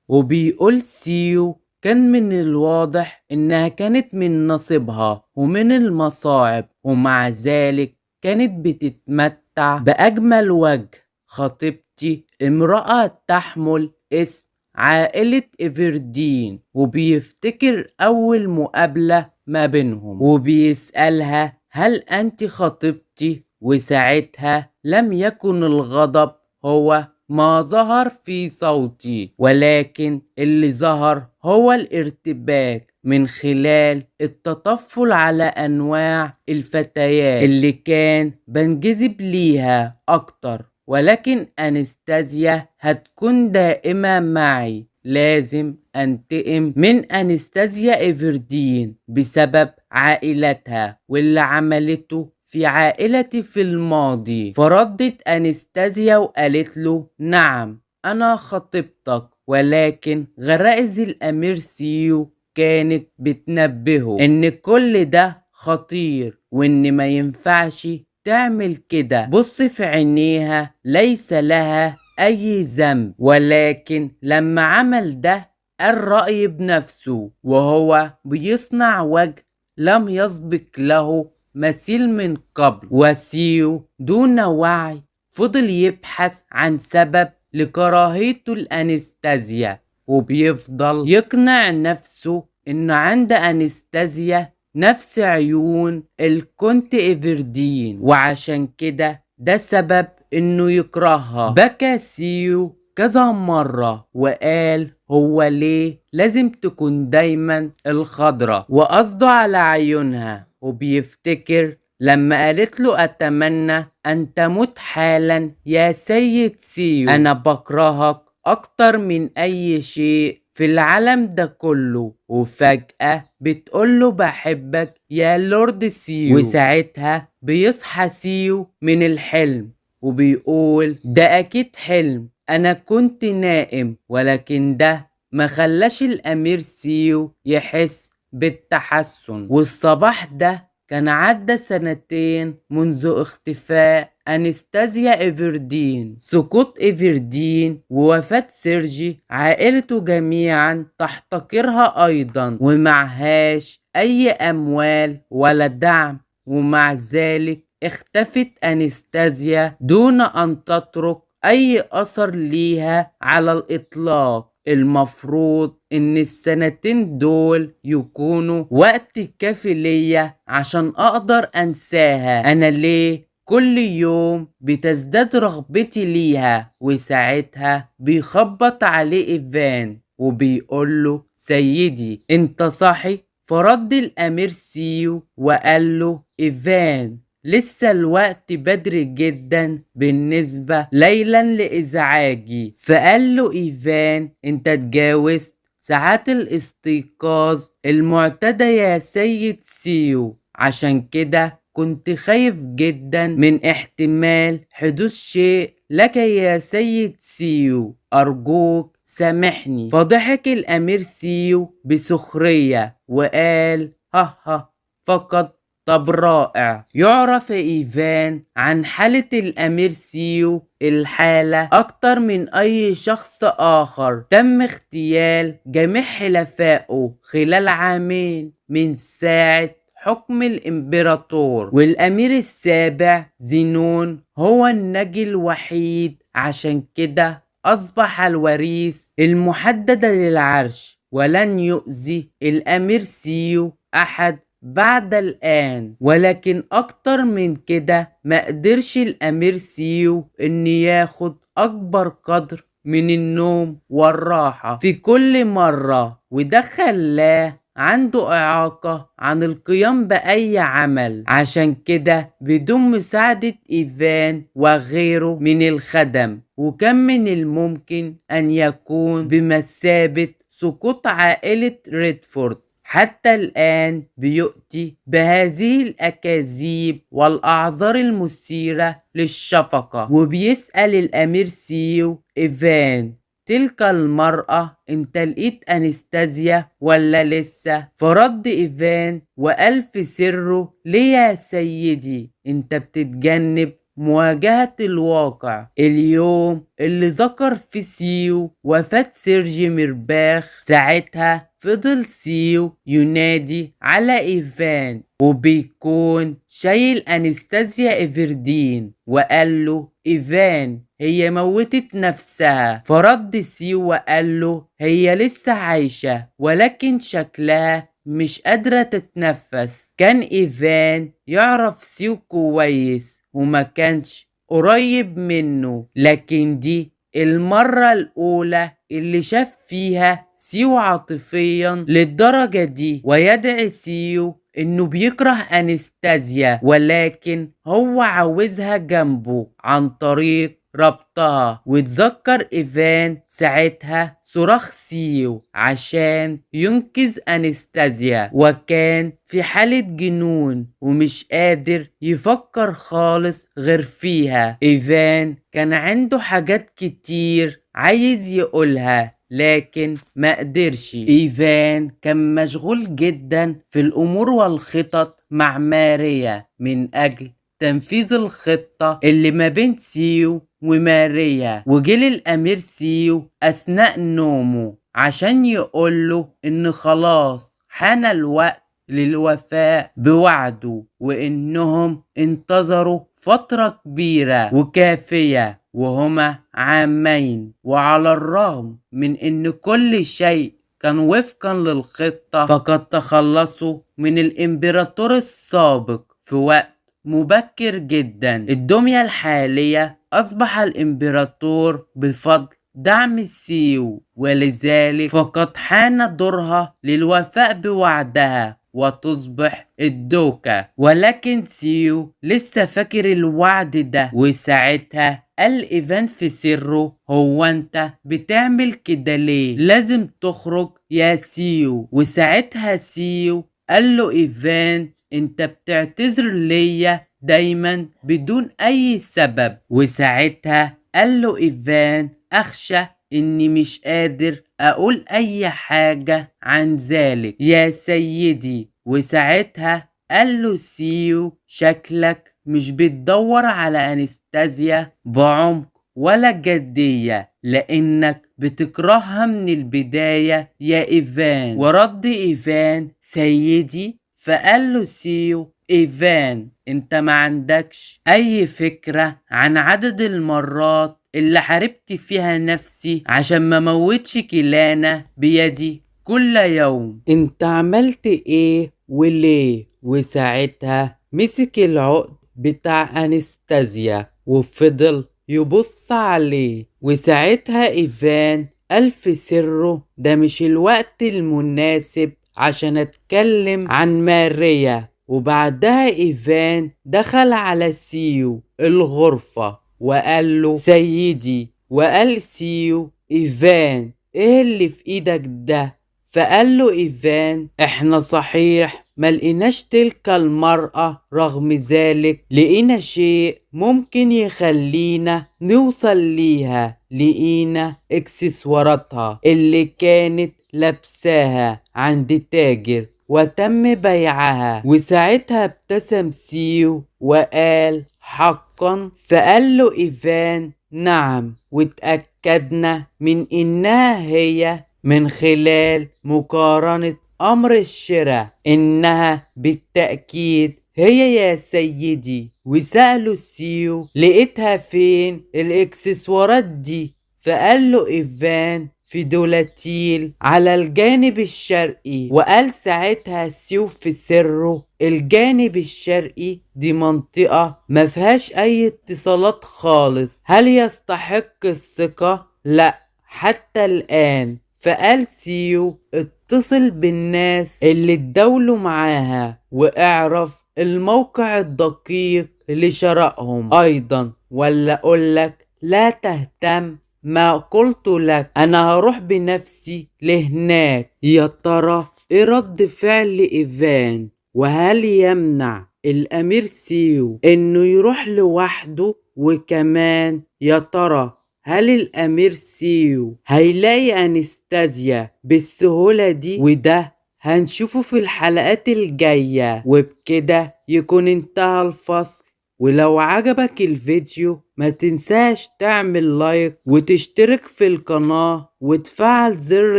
وبيقول سيو كان من الواضح إنها كانت من نصيبها ومن المصاعب، ومع ذلك كانت بتتمتع بأجمل وجه. خطيبتي امرأة تحمل اسم عائلة إيفردين. وبيفتكر أول مقابلة ما بينهم وبيسألها هل أنت خطيبتي؟ وساعتها لم يكن الغضب هو ما ظهر في صوتي، ولكن اللي ظهر هو الارتباك من خلال التطفل على أنواع الفتيات اللي كان بنجذب ليها أكتر، ولكن أنستازيا هتكون دائمة معي. لازم أنتقم من أنستازيا إيفردين بسبب عائلتها واللي عملته في عائلتي في الماضي. فردت أنستازيا وقالت له نعم أنا خطيبتك، ولكن غرائز الأمير سيو كانت بتنبهه إن كل ده خطير وإن ما ينفعش تعمل كده. بص في عينيها ليس لها أي ذنب، ولكن لما عمل ده الرأي بنفسه وهو بيصنع وجه لم يسبق له مثيل من قبل. وسيو دون وعي فضل يبحث عن سبب لكراهيته لأنستازيا، وبيفضل يقنع نفسه إن عند أنستازيا نفس عيون الكونت إيفردين، وعشان كده ده سبب إنه يكرهها. بكى سيو كذا مرة وقال هو ليه لازم تكون دايما الخضرة، وقصده على عيونها. وبيفتكر لما قالت له أتمنى أن تموت حالا يا سيد سيو، أنا بكرهك أكتر من أي شيء في العالم ده كله. وفجأة بتقوله بحبك يا لورد سيو. وساعتها بيصحى سيو من الحلم وبيقول ده أكيد حلم، أنا كنت نائم، ولكن ده ما خلاش الأمير سيو يحس بالتحسن. والصباح ده كان عدى سنتين منذ اختفاء أنستازيا إيفردين. سقوط إيفردين ووفاة سيرجي عائلته جميعا تحتقرها أيضا، ومعهاش أي أموال ولا دعم، ومع ذلك اختفت أنستازيا دون أن تترك أي أثر ليها على الإطلاق. المفروض إن السنتين دول يكونوا وقت كافي ليا عشان أقدر أنساها. أنا ليه كل يوم بتزداد رغبتي ليها؟ وساعتها بيخبط عليه إيفان وبيقوله سيدي انت صاحي؟ فرد الأمير سيو وقال له إيفان لسه الوقت بدري جدا بالنسبة ليلا لإزعاجي. فقال له إيفان انت اتجاوزت ساعات الاستيقاظ المعتادة يا سيد سيو، عشان كده كنت خايف جدا من احتمال حدوث شيء لك يا سيد سيو، أرجوك سامحني. فضحك الأمير سيو بسخرية وقال ها ها فقط. طب رائع. يعرف إيفان عن حالة الأمير سيو الحالة أكتر من أي شخص آخر. تم اغتيال جميع حلفائه خلال عامين من ساعة حكم الإمبراطور، والأمير السابع زينون هو النجي الوحيد، عشان كده أصبح الوريث المحدد للعرش، ولن يؤذي الأمير سيو أحد بعد الآن. ولكن أكتر من كده ما قدرش الأمير سيو إن ياخد أكبر قدر من النوم والراحة في كل مرة، وده خلاه عنده إعاقة عن القيام بأي عمل. عشان كده بدون مساعدة إيفان وغيره من الخدم، وكان من الممكن أن يكون بمثابة سقوط عائلة ريدفورد. حتى الآن بيؤتي بهذه الأكاذيب والأعذار المثيرة للشفقة. وبيسأل الأمير سيو إيفان تلك المرأة انت لقيت أنستازيا ولا لسه؟ فرد إيفان وقال في سره ليه يا سيدي انت بتتجنب مواجهة الواقع. اليوم اللي ذكر في سيو وفاة سيرجي ميرباخ، ساعتها فضل سيو ينادي على إيفان وبيكون شايل أنستازيا إيفردين، وقال له إيفان هي موتت نفسها. فرد سيو وقال له هي لسه عايشة ولكن شكلها مش قادرة تتنفس. كان إيفان يعرف سيو كويس وما كانش قريب منه، لكن دي المرة الأولى اللي شاف فيها سيو عاطفيا للدرجة دي. ويدعي سيو إنه بيكره أنستازيا ولكن هو عاوزها جنبه عن طريق ربطها. وتذكر إيفان ساعتها صراخ سيو عشان ينقذ أنستازيا، وكان في حالة جنون ومش قادر يفكر خالص غير فيها. إيفان كان عنده حاجات كتير عايز يقولها لكن ما قدرش. إيفان كان مشغول جدا في الأمور والخطط مع ماريا من أجل تنفيذ الخطة اللي ما بين سيو وماريا. وجه الأمير سيو أثناء نومه عشان يقوله إن خلاص حان الوقت للوفاء بوعده، وإنهم انتظروا فترة كبيرة وكافية وهما عامين، وعلى الرغم من إن كل شيء كان وفقا للخطة فقد تخلصوا من الإمبراطور السابق في وقت مبكر جدا. الدمية الحالية أصبح الإمبراطور بفضل دعم سيو، ولذلك فقد حان دورها للوفاء بوعدها وتصبح الدوكة. ولكن سيو لسه فاكر الوعد ده، وساعتها قال إيفان في سره هو انت بتعمل كده ليه؟ لازم تخرج يا سيو. وساعتها سيو قال له إيفان انت بتعتذر ليا دايما بدون اي سبب. وساعتها قال له إيفان اخشى اني مش قادر اقول اي حاجة عن ذلك يا سيدي. وساعتها قال له سيو شكلك مش بتدور على أنستازيا بعمق ولا جدية لانك بتكرهها من البداية يا إيفان. ورد إيفان سيدي، فقال له سيو إيفان انت ما عندكش اي فكرة عن عدد المرات اللي حاربت فيها نفسي عشان ما موتش كيلانا بيدي كل يوم، انت عملت ايه وليه؟ وساعتها مسك العقد بتاع أنستازيا وفضل يبص عليه. وساعتها إيفان قال في سره ده مش الوقت المناسب عشان اتكلم عن ماريا. وبعدها إيفان دخل على سيو الغرفة وقال له سيدي. وقال سيو إيفان ايه اللي في ايدك ده؟ فقال له إيفان احنا صحيح ما لقيناش تلك المرأة، رغم ذلك لقينا شيء ممكن يخلينا نوصل ليها، لقينا اكسسواراتها اللي كانت لابساها عند تاجر وتم بيعها. وساعتها ابتسم سيو وقال حقا؟ فقال له إيفان نعم، واتأكدنا من إنها هي من خلال مقارنة أمر الشراء، إنها بالتأكيد هي يا سيدي. وسأله سيو لقيتها فين الإكسسوارات دي؟ فقال له إيفان في دولاتيل على الجانب الشرقي. وقال ساعتها سيو في سره الجانب الشرقي دي منطقة ما فيهاش أي اتصالات خالص، هل يستحق الثقة؟ لا حتى الآن. فقال سيو اتصل بالناس اللي اتداولوا معاها واعرف الموقع الدقيق لشرائهم أيضا، ولا أقولك لا تهتم ما قلت لك، أنا هروح بنفسي لهناك. يا ترى إيه رد فعل إيفان؟ وهل يمنع الأمير سيو إنه يروح لوحده؟ وكمان يا ترى هل الأمير سيو هيلاقي أنستازيا بالسهولة دي؟ وده هنشوفه في الحلقات الجاية. وبكده يكون انتهى الفصل ولو عجبك الفيديو ما تنساش تعمل لايك وتشترك في القناة وتفعل زر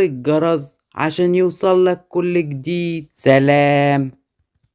الجرس عشان يوصلك كل جديد. سلام.